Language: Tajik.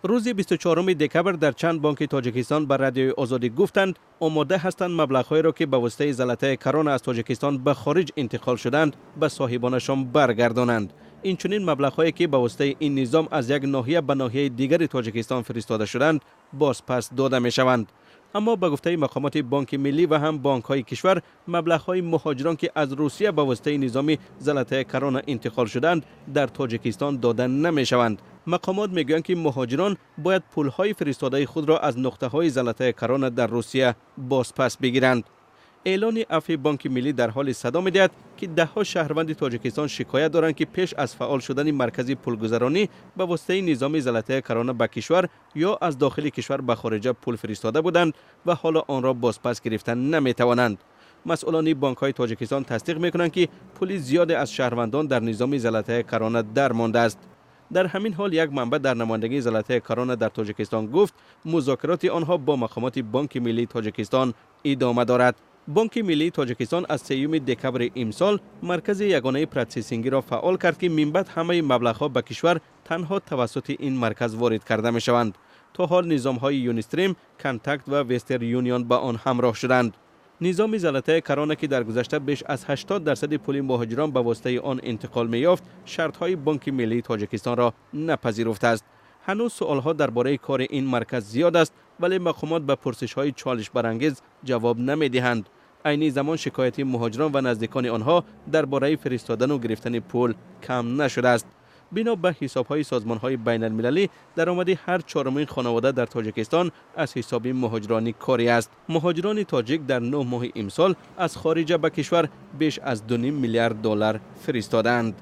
Рӯзи 24 декабр дар чанд бонки Тоҷикистон ба Радиои Озодӣ гуфтанд, омода ҳастанд маблағҳоеро, ки ба воситаи «Золотая корона» аз Тоҷикистон ба хориҷ интиқол шуданд, ба соҳибонашон баргардонанд. Инчунин маблағҳое, ки ба воситаи ин низом аз як ноҳия ба ноҳияи дигари Тоҷикистон фиристода шуданд, бозпас дода мешаванд. Аммо ба гуфтаи мақомоти Бонки Миллӣ ва ҳам бонкҳои кишвар, маблағҳои муҳоҷирон, ки аз Русия ба воситаи низоми «Золотая корона» интиқол шуданд, дар Тоҷикистон дода намешаванд. Мақомот мегӯянд, ки муҳоҷирон бояд пулҳои фиристодаи худро аз нуқтаҳои «Золотая корона» дар Русия бозпас бигиранд. Эълони афви Бонки Миллӣ дар ҳоле садо медиҳад, ки даҳҳо шаҳрванди Тоҷикистон шикоят доранд, ки пеш аз фаъол шудани маркази пулгузаронӣ ба воситаи низоми «Золотая корона» ба кишвар ё аз дохили кишвар ба хориҷа пул фиристода буданд ва ҳоло онро бозпас гирифта наметавонанд. Масъулони бонкҳои Тоҷикистон тасдиқ мекунанд, ки пули зиёде аз шаҳрвандон дар низоми «Золотая корона» дармондааст. Дар ҳамин ҳол як манбаъ дар намояндагии «Золотая корона» дар Тоҷикистон гуфт, музокироти онҳо бо мақомоти Бонки Миллии Тоҷикистон идома дорад. Бонки Миллии Тоҷикистон аз 3 декабри имсол маркази ягонаи процессингиро фаъол кард, ки минбаъд ҳамаи маблағҳо ба кишвар танҳо тавассути ин марказ ворид карда мешаванд. То ҳол низомҳои Юнистрим, Контакт ва Вестерн Юнион ба он ҳамроҳ шуданд. Низоми «Золотая корона», ки дар гузашта беш аз 80 дарсади пули муҳоҷирон ба воситаи он интиқол меёфт, шартҳои Бонки Миллии Тоҷикистонро напазируфтааст. Ҳанӯз суолҳо дар бораи кори ин марказ зиёд аст, вале мақомот ба пурсишҳои чолишбарангез ҷавоб намедиҳанд. Айни замон шикояти муҳоҷирон ва наздикони онҳо дар бораи фиристодану гирифтани пул кам нашудааст. Бино ба ҳисобҳои созмонҳои байналмилалӣ, даромади ҳар чорумин хонавода дар Тоҷикистон аз ҳисоби муҳоҷирони корӣ аст. Муҳоҷирони тоҷик дар 9 моҳи имсол аз хориҷа ба кишвар беш аз 2,5 миллиард доллар фиристодаанд.